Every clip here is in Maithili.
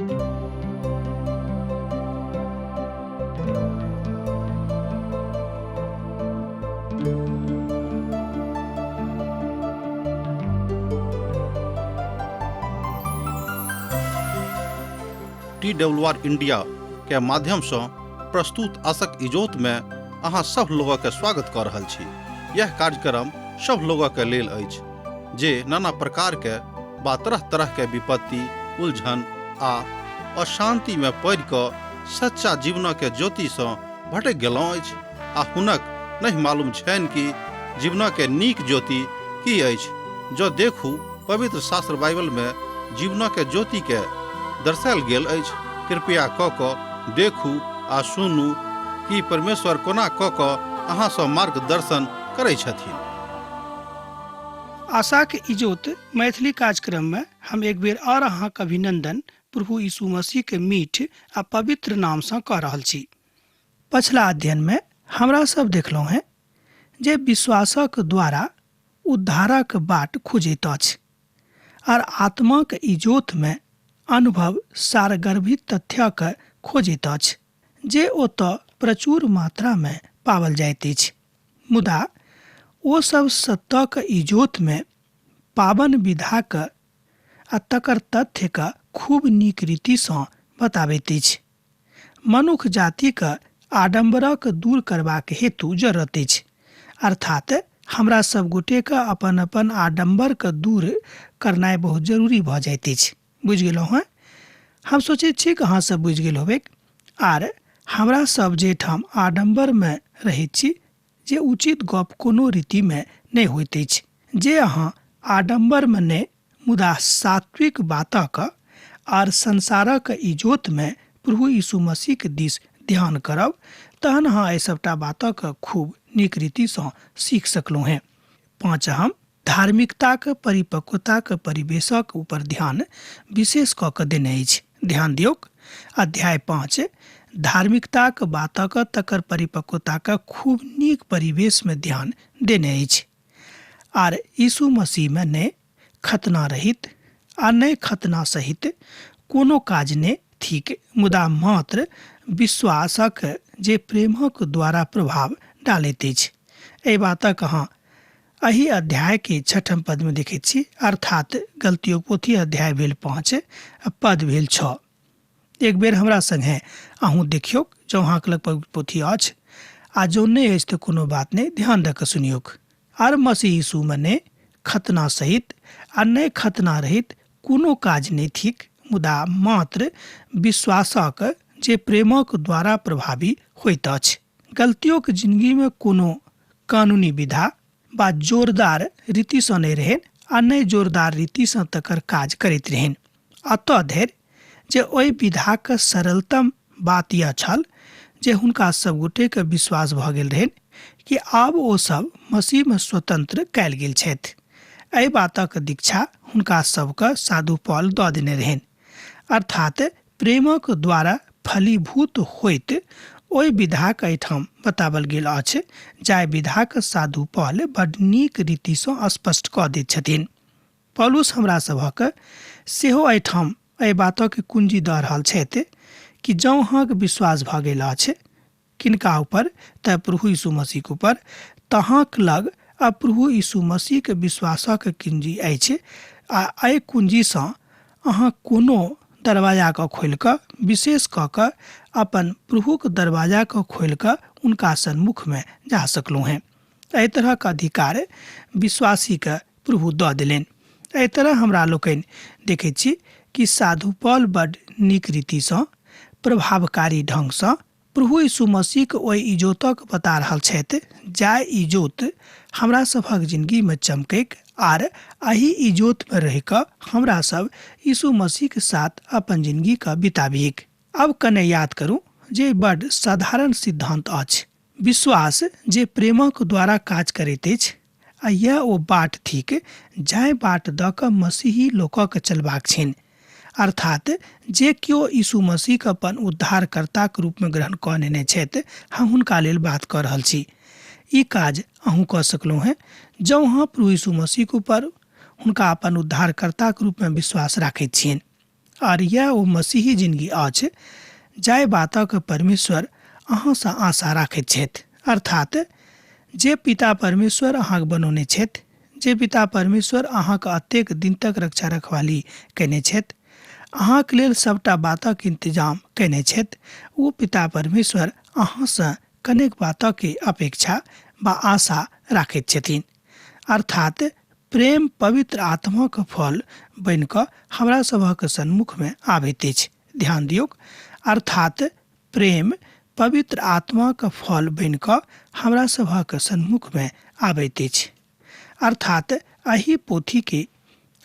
टी डब्ल्यू आर इंडिया के माध्यम से प्रस्तुत आशक इजोत में अहाँ सब लोगक के स्वागत कऽ रहल छी। यह कार्यक्रम सब लोगक के लेल अछि जे नाना प्रकार के बा तरह तरह के विपत्ति, उलझन आ अशांति में पड़ि कऽ सच्चा जीवन के ज्योति सँ भटकि गेलहुँ अछि आ हुनक नहि मालूम छनि कि जीवन के नीक ज्योति की अछि। जँ देखू पवित्र शास्त्र बाइबल में जीवन के ज्योति के दर्शायल गेल अछि। कृपया कऽ कऽ देखू आ सुनू कि परमेश्वर कोना कऽ कऽ अहाँ सँ मार्गदर्शन करै छथिन। आशाक इजोत मैथिली कार्यक्रम में हम एक बेर और अहाँक अभिनंदन प्रभु यीशु मसीह के मीठ आ पवित्र नाम सँ कऽ रहल छी। पछिला अध्ययन में हमरा सब देखलहुँ हैं जे विश्वासक द्वारा उद्धारक बाट खुजैत अछि आर आत्माक इजोत में अनुभव सारगर्भित तथ्यक खोजैत अछि जे ओतऽ प्रचुर मात्रा में पाओल जाइत अछि। मुदा ओ सब सत्यक इजोत में पावन विधाक आ तकर तथ्यक खूब नीक रीतिसँ बताबैत अछि। मनुख जातिक आडम्बरक दूर करबाक हेतु जरूरत अछि। अर्थात हमरा सब गोटेक अपन अपन आडम्बरक दूर करनाइ बहुत जरूरी भऽ जाइत अछि। बुझि गेलहुँ हेँ? हम सोचैत छी कि अहाँ सब बुझि गेल होबैक। आर हमरा सब जाहिठाम आडम्बरमे रहैत छी जे उचित गप कोनो रीतिमे नहि होइत अछि। जे अहाँ आडम्बरमे नहि मुदा सात्विक बातक आर संसारक इजोतमे प्रभु यीशु मसीहक दिस ध्यान करब तहन अहाँ एहि सबटा बातक खूब नीक रीतिसँ सीख सकलहुँ हेँ। पाँच हम धार्मिकताक परिपक्वताक परिवेशक ऊपर ध्यान विशेष कऽ कऽ देने अछि। ध्यान दियौक, अध्याय 5 धार्मिकताक बातक तकर परिपक्वताक खूब नीक परिवेशमे ध्यान देने अछि। आर यीशु मसीहमे ने खतना रहित आ ने खतना सहित कोनो काज ने थिक, मुदा मात्र विश्वासक जे प्रेमक द्वारा प्रभाव डालैत अछि। एहि बातक अहाँ एहि अध्याय के छठम पद में देखैत छी, अर्थात गलतियों पोथी अध्याय भेल 5 आ पद भेल 6। एक बेर हमरा संगे अहूँ देखियौक, जँ अहाँके लग पवित्र पोथी अछि आ जँ नहि अछि तऽ कोनो बात नहि, ध्यान दऽ कऽ सुनियौक। आर मसीह यीशुमे ने खतना सहित आ ने खतना रहित कोनो काज नहि थिक, मुदा मात्र विश्वासक जे प्रेमक द्वारा प्रभावी होइत अछि। गलतियोक जिंदगीमे कोनो कानूनी विधा बा जोरदार रीतिसँ नहि रहनि आ नहि जोरदार रीतिसँ तकर काज करैत रहनि। एतऽ धरि जे ओहि विधाक सरलतम बात यह छल जे हुनका सब गोटेके विश्वास भऽ गेल रहनि कि आब ओ सब मसीहमे स्वतंत्र कयल गेल छथि। एहि बातक दीक्षा हुनका सबके साधु पॉल दऽ देने रहनि। अर्थात प्रेमक द्वारा फलीभूत होइत ओहि विधाक एहिठाम बताओल गेल अछि, जाहि विधाक साधु पॉल बड नीक रीतिसँ स्पष्ट कऽ दैत छथिन। पौलुस हमरा सभक सेहो एहिठाम एहि बातक कुंजी दऽ रहल छथि कि जँ अहाँक विश्वास भऽ गेल अछि किनका ऊपर, तऽ प्रभु यीशु मसीहक ऊपर, तहाँक लग आ प्रभु यीशु मसीहक विश्वासक कुंजी अछि आ एहि कुंजीसँ अहाँ कोनो दरवाजाके खोलि कऽ, विशेष कऽ कऽ अपन प्रभुक दरवाजाके खोलि कऽ हुनका सन्मुखमे जा सकलहुँ हेँ। एहि तरहक अधिकार विश्वासीके प्रभु दऽ देलनि। एहि तरह हमरा लोकनि देखैत छी कि साधु पॉल बड नीक रीतिसँ प्रभावकारी ढङ्गसँ प्रभु यीशु मसीहक ओहि इजोतक बता रहल छथि, जाहि इजोत हमरा सभक जिंदगीमे चमकैक आर एहि इजोतमे रहि कऽ हमरा सब यीशु मसीहक साथ अपन जिंदगीके बिताबिक। आब कने याद करू जे बड साधारण सिद्धांत अछि। विश्वास जे प्रेमक द्वारा काज करैत अछि आ यैह ओ बाट थिक जाहि बाट दऽ कऽ मसीही लोकक चलबाक छनि। अर्थात जे केओ यीशु मसीहके अपन उद्धारकर्ताक रूपमे ग्रहण कऽ नेने छथि, हम हुनका लेल बात कऽ रहल छी। ई काज अहूँ कऽ सकलहुँ हेँ जँ अहाँ प्रभु यीशु मसीहक ऊपर हुनका अपन उद्धारकर्ताक रूपमे विश्वास राखैत छियनि। आर यैह ओ मसीही जिनगी अछि जाहि बातक परमेश्वर अहाँसँ आशा राखैत छथि। अर्थात जे पिता परमेश्वर अहाँके बनौने छथि, जे पिता परमेश्वर अहाँके अतेक दिन तक रक्षा रखवाली कयने छथि, अहाँके लेल सभटा बातक इंतजाम कयने छथि, ओ पिता परमेश्वर अहाँसँ कनेक बातक अपेक्षा बा आशा राखैत छथिन। अर्थात प्रेम पवित्र आत्माक फल बनि कऽ हमरा सभक सन्मुखमे आबैत अछि। ध्यान दियौक, अर्थात प्रेम पवित्र आत्माक फल बनि कऽ हमरा सभक सन्मुखमे आबैत अछि। अर्थात एहि पोथीके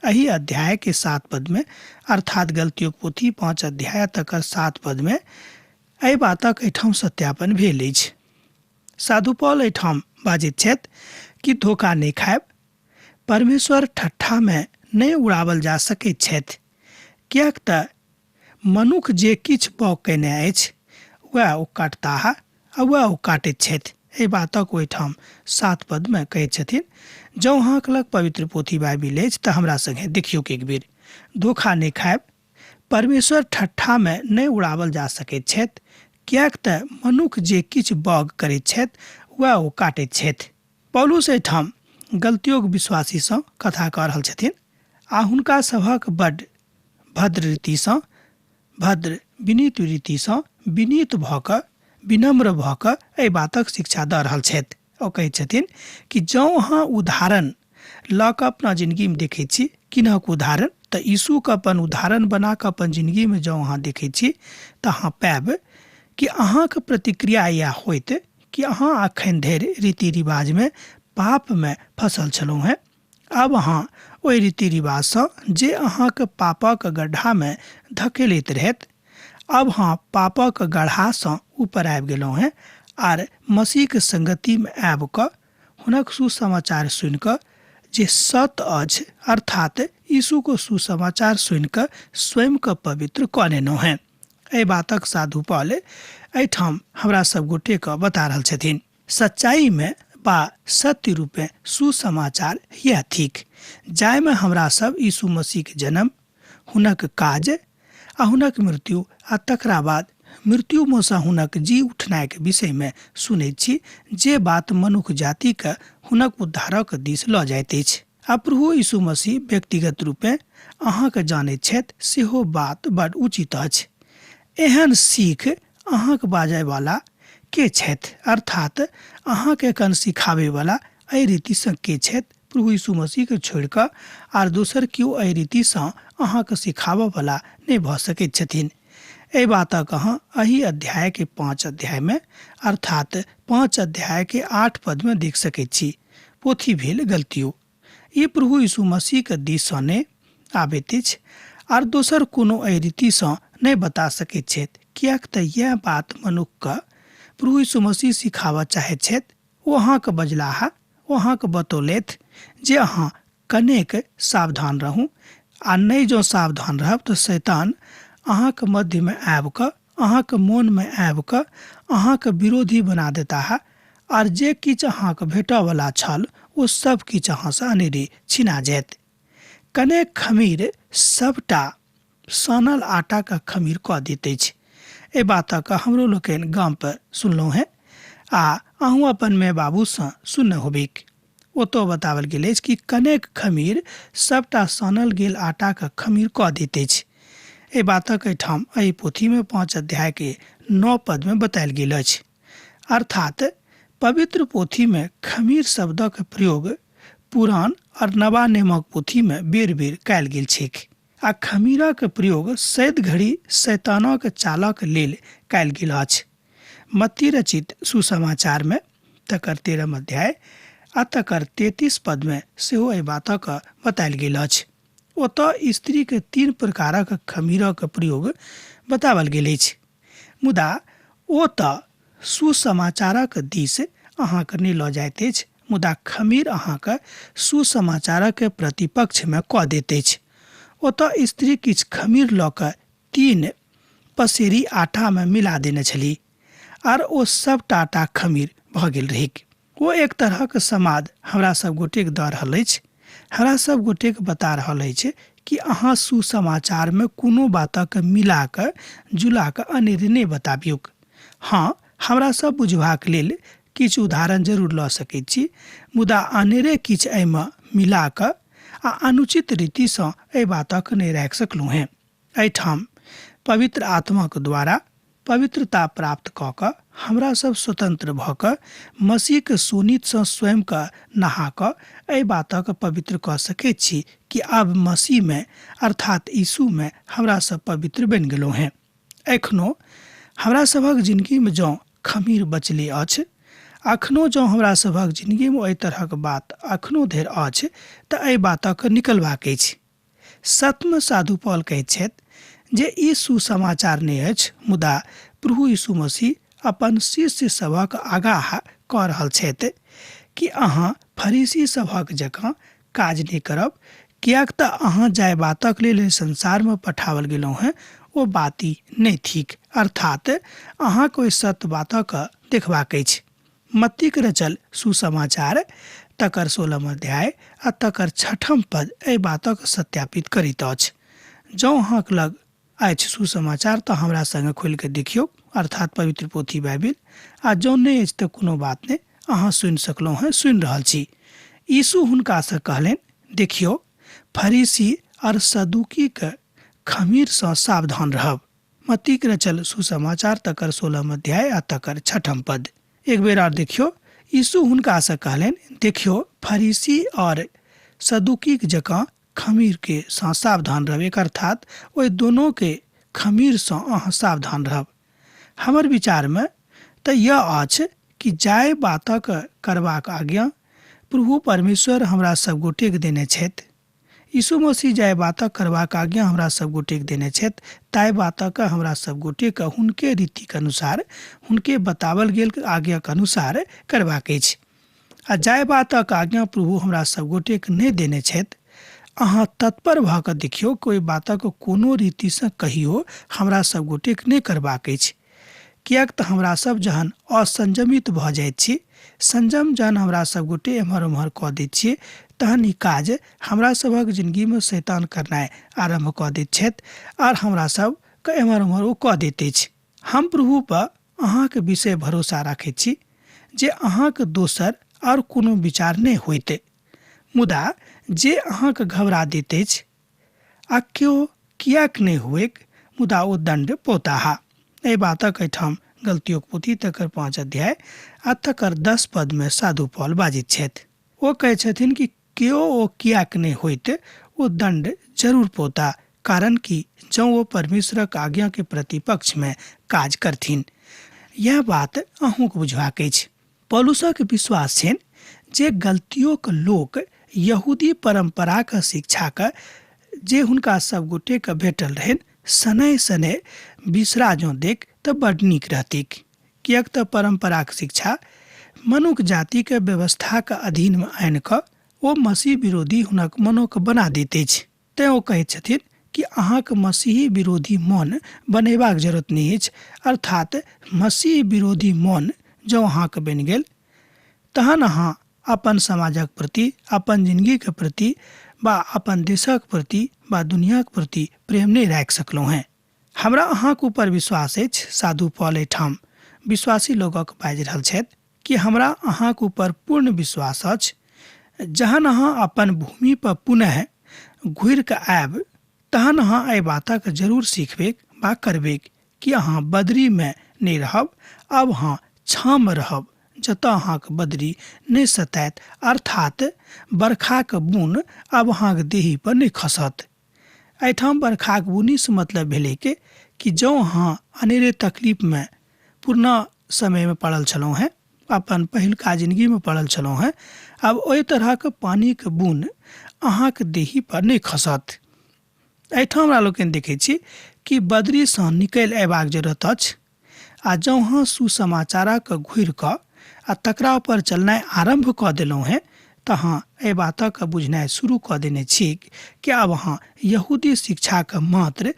एहि अध्याय के 7 पद में, अर्थात गलतियों पोथी 5 अध्याय तकर 7 पद में एहि बातक एहिठाम सत्यापन भेल अछि। साधु पॉल एहिठाम बाजैत छथि कि धोखा नहि खायब, परमेश्वर ठट्ठा में नहि उड़ावल जा सकैत छथि, किएक तऽ मनुख जे किछु बाउग कयने अछि वएह ओ काटताह आ वएह ओ काटैत छथि। एहि बातक ओहिठाम 7 पद में कहैत छथिन। जँ अहाँके लग पवित्र पोथी बाइबिल अछि तऽ हमरा संगे देखियौक एक बेर। धोखा नहि खायब, परमेश्वर ठट्ठा में नहि उड़ावल जा सकैत छथि, किएक तऽ मनुख जे किछु बाउग करैत छथि वएह ओ काटैत छथि। पौलुस एहिठाम गलतियोक विश्वासीसँ कथा कऽ रहल छथिन आ हुनका सभक बड्ड भद्र रीतिसँ, भद्र विनीत रीतिसँ विनीत भऽ कऽ, विनम्र भऽ कऽ एहि बातक शिक्षा दऽ रहल छथि। ओ कहैत छथिन कि जँ अहाँ उदाहरण लऽ कऽ अपना जिनगीमे देखैत छी, किनहक उदाहरण, तऽ यीशुके अपन उदाहरण बना कऽ अपन जिनगीमे जँ अहाँ देखैत छी तऽ अहाँ पायब कि अहाँके प्रतिक्रिया इएह होइत कि अहाँ अखन धरि रीति रिवाजमे पापमे फसल छलहुँ हेँ। आब अहाँ ओहि रीति रिवाजसँ जे अहाँके पापक गड्ढामे धकेलैत रहैत, आब अहाँ पापक गड्ढासँ ऊपर आबि गेलहुँ हेँ आर मसीहके संगतिमे आबि कऽ हुनक सुसमाचार सुनि कऽ जे सत अछि, अर्थात यीशुके सुसमाचार सुनि कऽ स्वयंके पवित्र कऽ लेलहुँ हेँ। एहि बातक साधु पॉल एहिठाम हमरा सब गोटेके बता रहल छथिन। सच्चाइमे बा सत्य रूपे सुसमाचार यैह थिक जाहिमे हमरा सब यीशु मसीहके जन्म, हुनक काज आ हुनक मृत्यु आ तकरा बाद मृत्युमे सँ हुनक जी उठनाइके विषयमे सुनैत छी, जे बात मनुख जातिके हुनक उद्धारक दिस लऽ जाइत अछि। आ प्रभु यीशु मसीह व्यक्तिगत रूपे अहाँके जानैत छथि सेहो बात बड उचित अछि। एहन सीख अहाँके बाजयवला के छथि, अर्थात अहाँके एखन सिखाबयवला एहि रीतिसँ के छथि? प्रभु यीशु मसीहके छोड़ि कऽ आर दोसर केओ एहि रीतिसँ अहाँके सिखाबयवला नहि भऽ सकैत छथिन। एहि बातक अहाँ एहि अध्यायके 5 अध्यायमे, अर्थात 5 अध्यायके 8 पदमे देख सकैत छी। पोथी भेल गलतियो। ई प्रभु यीशु मसीहके दिससँ नहि आबैत अछि आर दोसर कोनो एहि रीतिसँ नहि बता सकैत छथि, किएक तऽ यैह बात मनुखके प्रभु यीशु मसीह सिखाबऽ चाहैत छथि। ओ अहाँके बजलाह, ओ अहाँके बतौलथि जे अहाँ कनेक सावधान रहू आ नहि जँ सावधान रहब तऽ शैतान अहाँके मध्यमे आबि कऽ, अहाँके मोनमे आबि कऽ अहाँके विरोधी बना देताह आर जे किछु अहाँके भेटऽवला छल ओ सब किछु अहाँसँ अनेरे छिना जायत। कनेक खमीर सबटा सानल आटाके खमीर कऽ दैत अछि। एहि बातक हमरो लोकनि गामपर सुनलहुँ हेँ आ अहूँ अपन माय बाबूसँ सुनने होबैक। ओतऽ बताओल गेल अछि कि कनेक खमीर सबटा सानल गेल आटाके खमीर कऽ दैत अछि। एहि बातक एहिठाम एहि पोथीमे 5 अध्यायके 9 पदमे बतायल गेल अछि। अर्थात पवित्र पोथीमे खमीर शब्दक प्रयोग पुरान और नवा नियमक पोथीमे बेर बेर कयल गेल छैक आ खमीरक प्रयोग सैद घड़ी शैतानक चालक लेल कयल गेल अछि। मत्ती रचित सुसमाचारमे तकर 13 अध्याय आ तकर 33 पदमे सेहो एहि बातक बतायल गेल अछि। ओतऽ स्त्रीके 3 प्रकारक खमीरक प्रयोग बताओल गेल अछि, मुदा ओ तऽ सुसमाचारक दिस अहाँके नहि लऽ जाइत अछि, मुदा खमीर अहाँके सुसमाचारक प्रतिपक्षमे कऽ दैत अछि। ओतऽ स्त्री किछु खमीर लऽ कऽ 3 पसेरी आटामे मिला देने छली आर ओ सबटा आटा खमीर भऽ गेल रहैक। ओ एक तरहक समाद हमरा सब गोटेक दऽ रहल अछि, हमरा सब गोटेक बता रहल अछि कि अहाँ सुसमाचारमे कोनो बातक मिला कऽ जुला कऽ अनेरे नहि बताबियौक। हँ, हमरा सब बुझबाक लेल किछु उदाहरण जरूर लऽ सकैत छी, मुदा अनेरे किछु एहिमे मिला कऽ आ अनुचित रीतिसँ एहि बातक नहि राखि सकलहुँ हेँ। एहिठाम पवित्र आत्माक द्वारा पवित्रता प्राप्त कऽ कऽ हमरा सब स्वतंत्र भऽ कऽ मसीहके शोणितसँ स्वयंके नहा कऽ एहि बातक पवित्र कऽ सकैत छी कि आब मसीहमे अर्थात यीशुमे हमरा सब पवित्र बनि गेलहुँ हेँ। एखनो हमरा सभक जिनगीमे जँ खमीर बचले अछि, अखनो जँ हमरा सभक जिनगीमे ओहि तरहक बात अखनो धरि अछि तऽ एहि बातक निकलबाक अछि। सतमे साधु पॉल कहैत छथि जे ई सुसमाचार नहि अछि, मुदा प्रभु यीशु मसीह अपन शिष्य सभक आगाह कऽ रहल छथि कि अहाँ फरीसी सभक जकाँ काज नहि करब, किएक तऽ अहाँ जाहि बातक लेल एहि संसारमे पठाओल गेलहुँ हेँ ओ बात ई नहि थिक, अर्थात अहाँके ओहि सत्य बातक देखबाक अछि। मत्तीक रचल सुसमाचार तकर 16 अध्याय आ तकर 6 पद एहि बातक सत्यापित करैत अछि। जँ अहाँक लग अछि सुसमाचार तऽ हमरा संगे खोलि कऽ देखियौ, अर्थात पवित्र पोथी बाइबिल, आ जँ नहि अछि तऽ कोनो बात नहि, अहाँ सुनि सकलहुँ हेँ, सुनि रहल छी। यीशु हुनकासँ कहलनि, देखियौ, फरीसी आओर सदूकीक खमीरसँ सावधान रहब। मत्तीक रचल सुसमाचार तकर 16 अध्याय आ तकर 6 पद। एक बेर आर देखियौ, यीशु हुनकासँ कहलनि, देखियौ, फरीसी आओर सदूकीक जकाँ खमीरके सँ सावधान रहब, अर्थात ओहि दोनोके खमीरसँ अहाँ सावधान रहब। हमर विचारमे तऽ यह अछि कि जाहि बातक करबाक आज्ञा प्रभु परमेश्वर हमरा सब गोटेके देने छथि, यीशु मसीह जाहि बातक करबाक आज्ञा हमरा सब गोटेके देने छथि, ताहि बातक हमरा सब गोटेके हुनके रीतिके अनुसार, हुनके बतावल गेल आज्ञाके अनुसार करबाक अछि। आ जाहि बातक आज्ञा प्रभु हमरा सब गोटेके नहि देने छथि, अहाँ तत्पर भऽ कऽ देखियौ कि ओहि बातक कोनो रीतिसँ कहियो हमरा सब गोटेके नहि करबाक अछि। किएक तऽ हमरा सब जहन असंयमित भऽ जाइत छी, संयम जहन हमरा सब गोटे एम्हर ओम्हर कऽ दैत छियै, तहन ई काज हमरा सभक जिनगीमे शैतान करनाइ आरम्भ कऽ दैत छथि आर हमरा सबके एम्हर ओम्हर ओ कऽ दैत अछि। हम प्रभु पर अहाँके विषय भरोसा राखैत छी जे अहाँके दोसर आओर कोनो विचार नहि होइत, मुदा जे अहाँके घबरा दैत अछि आ केओ किएक नहि हुएक, मुदा ओ दण्ड पौताह। एहि बातक एहिठाम गलतियोक पोथी तकर 5 अध्याय आ तकर 10 पदमे साधु पॉल बाजैत छथि। ओ कहै छथिन कि केओ ओ किएक नहि होइत, ओ दण्ड जरूर पौता, कारण कि जँ ओ परमेश्वरक आज्ञाके प्रतिपक्षमे काज करथिन। यह बात अहूँके बुझबाक अछि। पौलुसक विश्वास छनि जे गलतियोक लोक यहूदी परम्पराक शिक्षाक जे हुनका सब गोटेके भेटल रहनि शनैः शनैः बिसरा जँ देख तऽ बड नीक रहतिक, किएक तऽ परम्पराक शिक्षा मनुख जातिके व्यवस्थाक अधीनमे आनि कऽ ओ मसीह विरोधी हुनक मनोके बना दैत अछि। तेँ ओ कहैत छथिन कि अहाँके मसीही विरोधी मन बनेबाक जरूरत नहि अछि, अर्थात मसीह विरोधी मन जँ अहाँके बनि गेल तहन अहाँ अपन समाजक प्रति, अपन जिनगीके प्रति बा अपन देशक प्रति बा दुनियाक प्रति प्रेम नहि राखि सकलहुँ हेँ। हमरा अहाँके ऊपर विश्वास अछि, साधु पॉल एहिठाम विश्वासी लोकक बाजि रहल छथि कि हमरा अहाँके ऊपर पूर्ण विश्वास अछि, जहन अहाँ अपन भूमि पर पुनः घुरि कऽ आयब तहन अहाँ एहि बातक जरूर सीखबेक बा करबेक कि अहाँ बदरीमे नहि रहब, आब अहाँ छाँहमे रहब जतऽ अहाँके बदरी नहि सतायत, अर्थात बरखाक बून आब अहाँके देही पर नहि खसत। एहिठाम बरखाक बुनीसँ मतलब भेलै कि जँ अहाँ अनेरे तकलीफमे पुरना समयमे पड़ल छलहुँ हेँ, अपन पहिलका जिनगीमे पड़ल छलहुँ हेँ, आब ओहि तरहक पानिक बून अहाँके देही पर नहि खसत। एहिठाम हमरा लोकनि देखै छी कि बदरीसँ निकलि अयबाक जरूरत अछि आ जँ अहाँ सुसमाचारक घुरि कऽ आ तकरा ऊपर चलनाइ आरम्भ कऽ देलहुँ हेँ तऽ अहाँ एहि बातक बुझनाइ शुरू कऽ देने छी कि आब अहाँ यहूदी शिक्षाक मात्र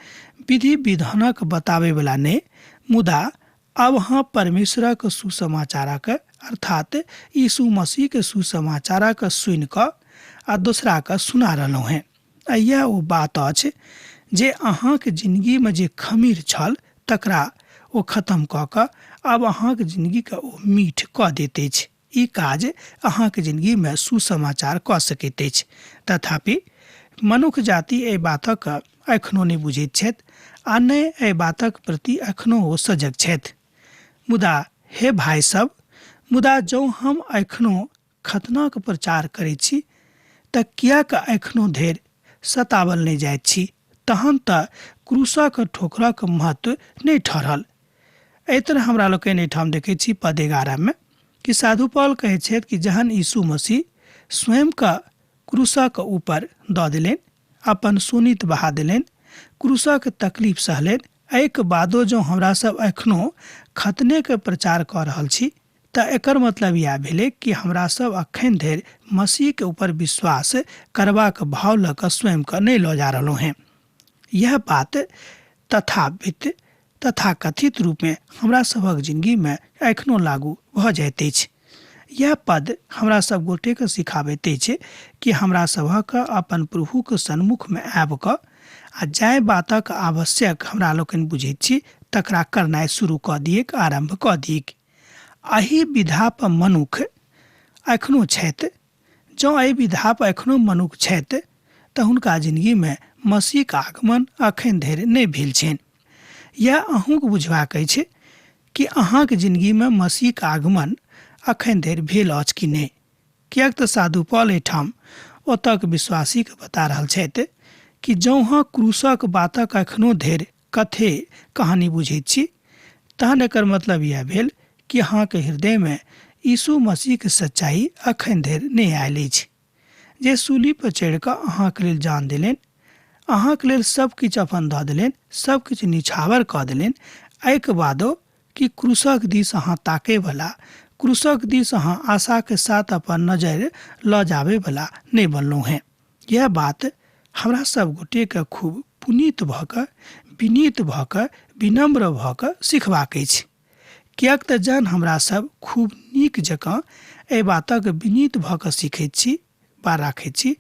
विधि विधानक बताबैवला नहि, मुदा आब अहाँ परमेश्वरक सुसमाचारक अर्थात यीशु मसीहके सुसमाचारक सुनि कऽ आ दोसराके सुना रहलहुँ हेँ। आ इएह ओ बात अछि जे अहाँके जिनगीमे जे खमीर छल तकरा ओ खत्म कऽ कऽ आब अहाँके जिनगीके ओ मीठ कऽ दैत अछि। ई काज अहाँके जिनगीमे सुसमाचार कऽ सकैत अछि। तथापि मनुख जाति एहि बातक एखनो नहि बुझैत छथि आ नहि एहि बातक प्रति एखनो ओ सजग छथि। मुदा हे भाय सब, मुदा जँ हम एखनो खतनाक प्रचार करैत छी तऽ किएक एखनो धरि सतावल नहि जाइत छी? तहन तऽ क्रूसक ठोकरक महत्व नहि ठहरल। एहि तरह हमरा लोकनि एहिठाम देखैत छी पद 11 मे कि साधु पॉल कहैत छथि कि जहन यीशु मसीह स्वयंके क्रूसक ऊपर दऽ देलनि, अपन शोणित बहा देलनि, क्रूसक तकलीफ सहलनि, एहिके बादो जँ हमरा सब एखनो खतनेके प्रचार कऽ रहल छी तऽ एकर मतलब इएह भेलै कि हमरा सब अखन धरि मसीहके ऊपर विश्वास करबाक भाव लऽ कऽ स्वयंके नहि लऽ जा रहलहुँ हेँ। यह बात तथावित तथाकथित रूपमे हमरा सभक जिनगीमे एखनो लागू भऽ जाइत अछि। यह पद हमरा सब गोटेके सिखाबैत अछि कि हमरा सभक अपन प्रभुके सन्मुखमे आबि कऽ आ जाहि बातक आवश्यक हमरा लोकनि बुझैत छी तकरा करनाइ शुरू कऽ दियैक, आरम्भ कऽ दियैक। एहि विधा पर मनुख एखनो छथि। जँ एहि विधा पर एखनो मनुख छथि तऽ हुनका जिनगीमे मसीहक आगमन अखन धरि नहि भेल छनि। यैह अहूँक बुझबाक अछि कि अहाँक जिनगीमे मसीहक आगमन अखन धरि भेल अछि कि नहि। किएक तऽ साधु पॉल एहिठाम ओतऽक विश्वासीके बता रहल छथि कि जँ अहाँ क्रूसक बातक एखनो धरि कथे कहानी बुझैत छी तहन एकर मतलब इएह भेल कि अहाँके हृदयमे यीशु मसीहके सच्चाई अखन धरि नहि आयल अछि, जे सूली पर चढ़ि कऽ अहाँके लेल जान देलनि, अहाँके लेल सब किछु अपन दऽ देलनि, सब किछु निछावर कऽ देलनि। एहिके बादो कि क्रूसक दिस अहाँ ताकैवला, क्रूसक दिस अहाँ आशाके साथ अपन नजरि लऽ जाबैवला नहि बनलहुँ हेँ। यह बात हमरा सब गोटेके खूब पुनीत भऽ कऽ, विनीत भऽ कऽ, विनम्र भऽ कऽ सिखबाक अछि। किएक तऽ जहन हमरा सब खूब नीक जकाँ एहि बातक विनीत भऽ कऽ सीखैत छी बा राखैत छी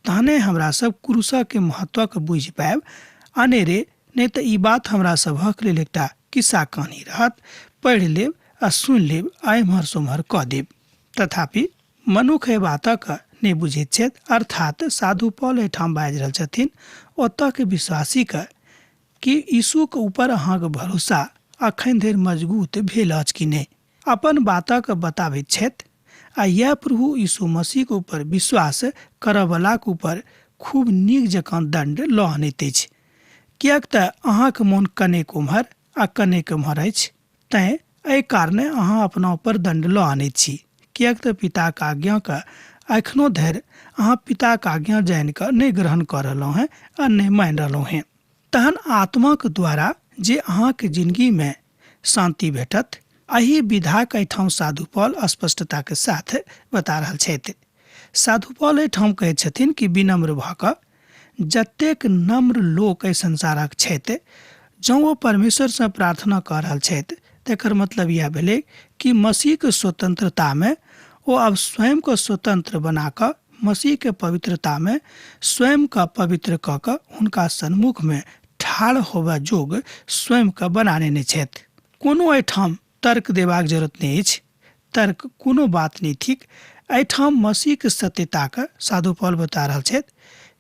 तहने हमरा सब क्रूसके महत्वक बुझि पायब। अनेरे नहि तऽ ई बात हमरा सभक लेल एकटा किस्सा कहानी रहत, पढ़ि लेब आ सुनि लेब आ एम्हर सोम्हर कऽ देब। तथापि मनुख एहि बातक नहि बुझैत छथि, अर्थात साधु पॉल एहिठाम बाजि रहल छथिन ओतऽके विश्वासीके कि यीशुके ऊपर अहाँके भरोसा अखन धरि मजगूत भेल अछि कि नहि। अपन बातक बताबैत छथि आ यैह प्रभु यीशु मसीहके ऊपर विश्वास करऽवलाक ऊपर खूब नीक जकाँ दण्ड लऽ अनैत अछि, किएक तऽ अहाँके मोन कनेक ओम्हर आ कनेक एम्हर अछि, तैँ एहि कारणे अहाँ अपना ऊपर दण्ड लऽ अनैत छी, किएक तऽ पिताक आज्ञाकेँ एखनो धरि अहाँ पिताक आज्ञा जानि कऽ नहि ग्रहण कऽ रहलहुँ हेँ आ नहि मानि रहलहुँ हेँ। तहन आत्माक द्वारा जे अहाँके जिनगीमे शान्ति भेटत, एहि विधाक एहिठाम साधु पॉल स्पष्टताके साथ बता रहल छथि। साधु पॉल एहिठाम कहैत छथिन कि विनम्र भऽ कऽ जतेक नम्र लोक एहि संसारक छथि, जँ ओ परमेश्वरसँ प्रार्थना कऽ रहल छथि तकर मतलब इएह भेलै कि मसीहके स्वतंत्रतामे ओ आब स्वयंके स्वतंत्र बना कऽ मसीहके पवित्रतामे स्वयंके पवित्र कऽ कऽ हुनका सन्मुखमे ठाढ़ होबय जोग स्वयंके बना नेने छथि। कोनो एहिठाम तर्क देबाक जरूरत नहि अछि। तर्क कोनो बात नहि थिक। एहिठाम मसीहके सत्यताके साधु पॉल बता रहल छथि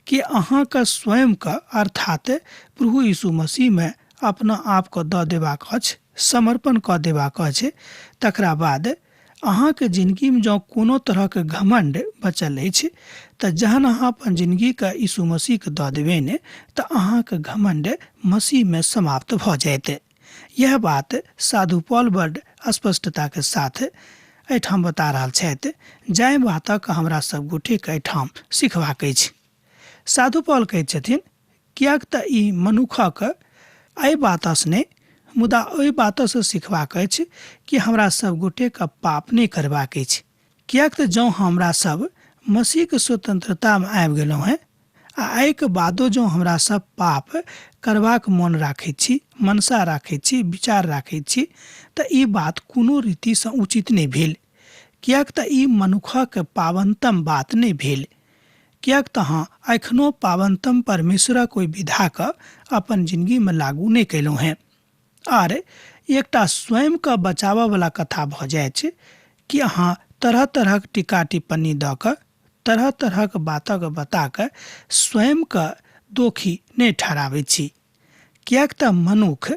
कि अहाँके स्वयंके अर्थात प्रभु यीशु मसीहमे अपना आपके दऽ देबाक अछि, समर्पण कऽ देबाक अछि। तकरा बाद अहाँके जिनगीमे जँ कोनो तरहके घमण्ड बचल अछि तऽ जहन अहाँ अपन जिनगीके यीशु मसीहके दऽ देबनि तऽ अहाँके घमण्ड मसीहमे समाप्त भऽ जायत। यह बात साधु पॉल बड स्पष्टताके साथ एहिठाम बता रहल छथि, जाहि बातक हमरा सब गोटेके एहिठाम सिखबाक अछि। साधु पॉल कहैत छथिन, किएक तऽ ई मनुखक एहि बातसँ नहि मुदा ओहि बातसँ सिखबाक अछि कि हमरा सब गोटेके पाप नहि करबाक अछि। किएक तऽ जँ हमरा सब मसीहके स्वतंत्रतामे आबि गेलहुँ हेँ आ एहिके बादो जँ हमरा सब पाप करबाक मोन राखैत छी, मनसा राखैत छी, विचार राखैत छी तऽ ई बात कोनो रीतिसँ उचित नहि भेल। किएक तऽ ई मनुखक पावनतम बात नहि भेल। किएक तऽ अहाँ एखनो पावनतम परमेश्वरक ओहि विधाके अपन जिनगीमे लागू नहि कयलहुँ हेँ। आर एकटा स्वयंके बचाबयवला कथा भऽ जाइत छै कि अहाँ तरह तरहक टीका टिप्पणी दऽ कऽ तरह तरहक बातक बता कऽ स्वयंके दोखी नहि ठहराबैत छी, किएक तऽ मनुख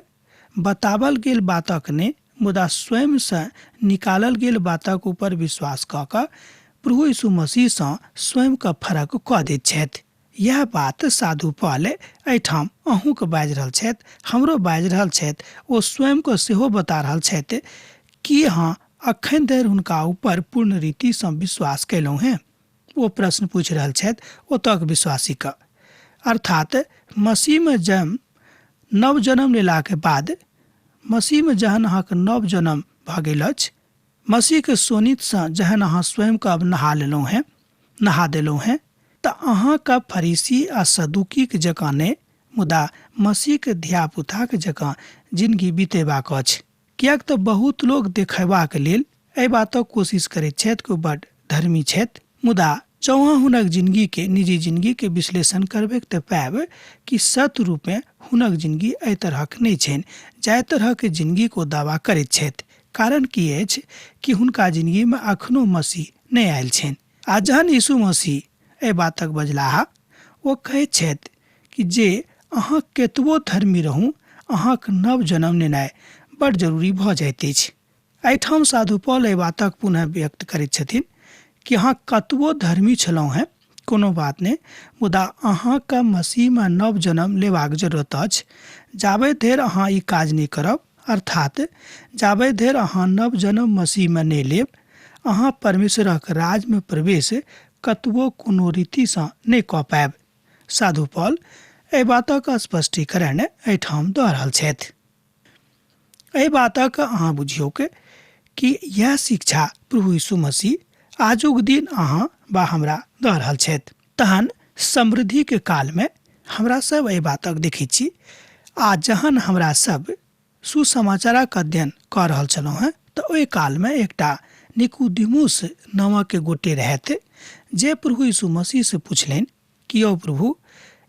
बताबल गेल बातक नहि मुदा स्वयंसँ निकालल गेल बातक ऊपर विश्वास कऽ कऽ प्रभु यीशु मसीहसँ स्वयंके फरक कऽ दैत छथि। इएह बात साधु पॉल एहिठाम अहूँके बाजि रहल छथि, हमरो बाजि रहल छथि, ओ स्वयंके सेहो बता रहल छथि कि अहाँ अखन धरि हुनका ऊपर पूर्ण रीतिसँ विश्वास कयलहुँ हेँ? ओ प्रश्न पूछि रहल छथि ओतऽक विश्वासीके। अर्थात मसीहमे जन्म नव जन्म लेलाके बाद मसीहमे जहन अहाँके नव जन्म भऽ गेल अछि, मसीहके शोणितसँ जहन अहाँ स्वयंके अब नहा लेलहुँ हेँ, नहा देलहुँ हेँ, तऽ अहाँके फरीसी आ सदूकीक जकाँ नहि मुदा मसीहके धियापुताक जकाँ जिनगी बितेबाक अछि। किएक तऽ बहुत लोक देखयबाक लेल एहि बातक कोशिश करैत छथि कि ओ बड्ड धर्मी छथि, मुदा जँ अहाँ हुनक जिनगीके निजी जिनगीके विश्लेषण करबैक तऽ पायब कि सत्य रूपेँ हुनक जिनगी एहि तरहक नहि छनि जाहि तरहक जिनगीक ओ दावा करैत छथि। कारण की अछि कि हुनका जिनगीमे अखनो मसीह नहि आयल छनि। आ जहन यीशु मसीह एहि बातक बजलाह, ओ कहैत छथि कि जे अहाँ केतबो धर्मी रहू, अहाँक नव जन्म लेनाइ बड्ड जरूरी भऽ जाइत अछि। एहिठाम साधु पॉल एहि बातक पुनः व्यक्त करैत छथिन कि अहाँ कतबो धर्मी छलहुँ हेँ, कोनो बात नहि, मुदा अहाँके मसीहमे नव जन्म लेबाक जरूरत अछि। जाबे धरि अहाँ ई काज नहि करब, अर्थात जाबे धरि अहाँ नव जन्म मसीहमे नहि लेब, अहाँ परमेश्वरक राजमे प्रवेश कतबो कोनो रीतिसँ नहि कऽ पायब। साधु पॉल एहि बातक स्पष्टीकरण एहिठाम दऽ रहल छथि। एहि बातक अहाँ बुझियौक कि इएह शिक्षा प्रभु यीशु मसीह आजुक दिन अहाँ वा हमरा दऽ रहल छथि। तहन समृद्धिके कालमे हमरा सब एहि बातक देखैत छी आ जहन हमरा सब सुसमाचारक अध्ययन कऽ रहल छलहुँ हेँ तऽ ओहि कालमे एकटा निकुदिमुस नामक गोटे रहथि जे प्रभु यीशु मसीहसँ पुछलनि कि यौ प्रभु,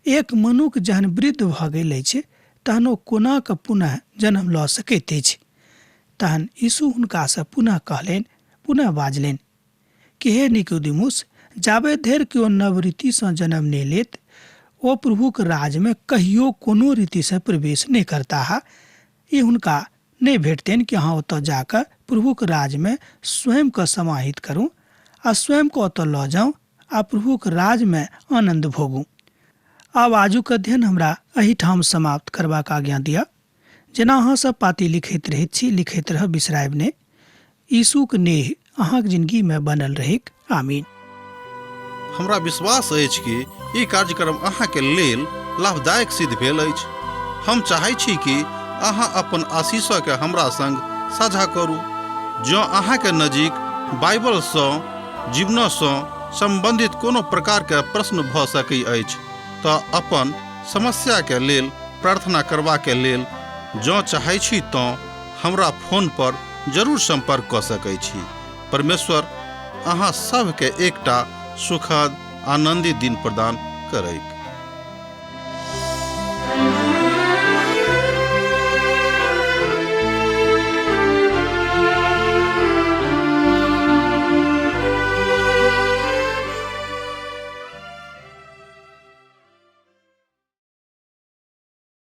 एक मनुख जहन वृद्ध भऽ गेल अछि तहन ओ कोना कऽ पुनः जन्म लऽ सकैत अछि? तहन यीशु हुनकासँ पुनः कहलनि, पुनः बाजलनि कि हे निकुदिमुस, जाबे धरि केओ नव रीतिसँ जन्म नहि लेत, ओ प्रभुक राजमे कहियो कोनो रीतिसँ प्रवेश नहि करताह। ई हुनका नहि भेटतनि कि अहाँ ओतऽ जा कऽ प्रभुक राजमे स्वयंकेँ समाहित करू आ स्वयंकेँ ओतऽ लऽ जाउ आ प्रभुक राजमे आनन्द भोगू। आब आजुक अध्ययन हमरा एहिठाम समाप्त करबाक आज्ञा दिअ। जेना अहाँ सब पाती लिखैत रहैत छी, लिखैत रहब, बिसरायब नहि। यीशुक नेह अहाँक जिनगीमे बनल रहैक। आमीन। हमरा विश्वास अछि कि ई कार्यक्रम अहाँके लेल लाभदायक सिद्ध भेल अछि। हम चाहै छी कि अहाँ अपन आशीषके हमरा संग साझा करू। जँ अहाँके नजीक बाइबलसँ जीवनसँ सम्बन्धित कोनो प्रकारके प्रश्न भऽ सकै अछि तऽ अपन समस्याके लेल प्रार्थना करबाके लेल जँ चाहै छी तँ हमरा फोन पर जरूर सम्पर्क कऽ सकै छी। परमेश्वर अहाँ सभके एकटा सुखद आनन्दित दिन प्रदान करैक।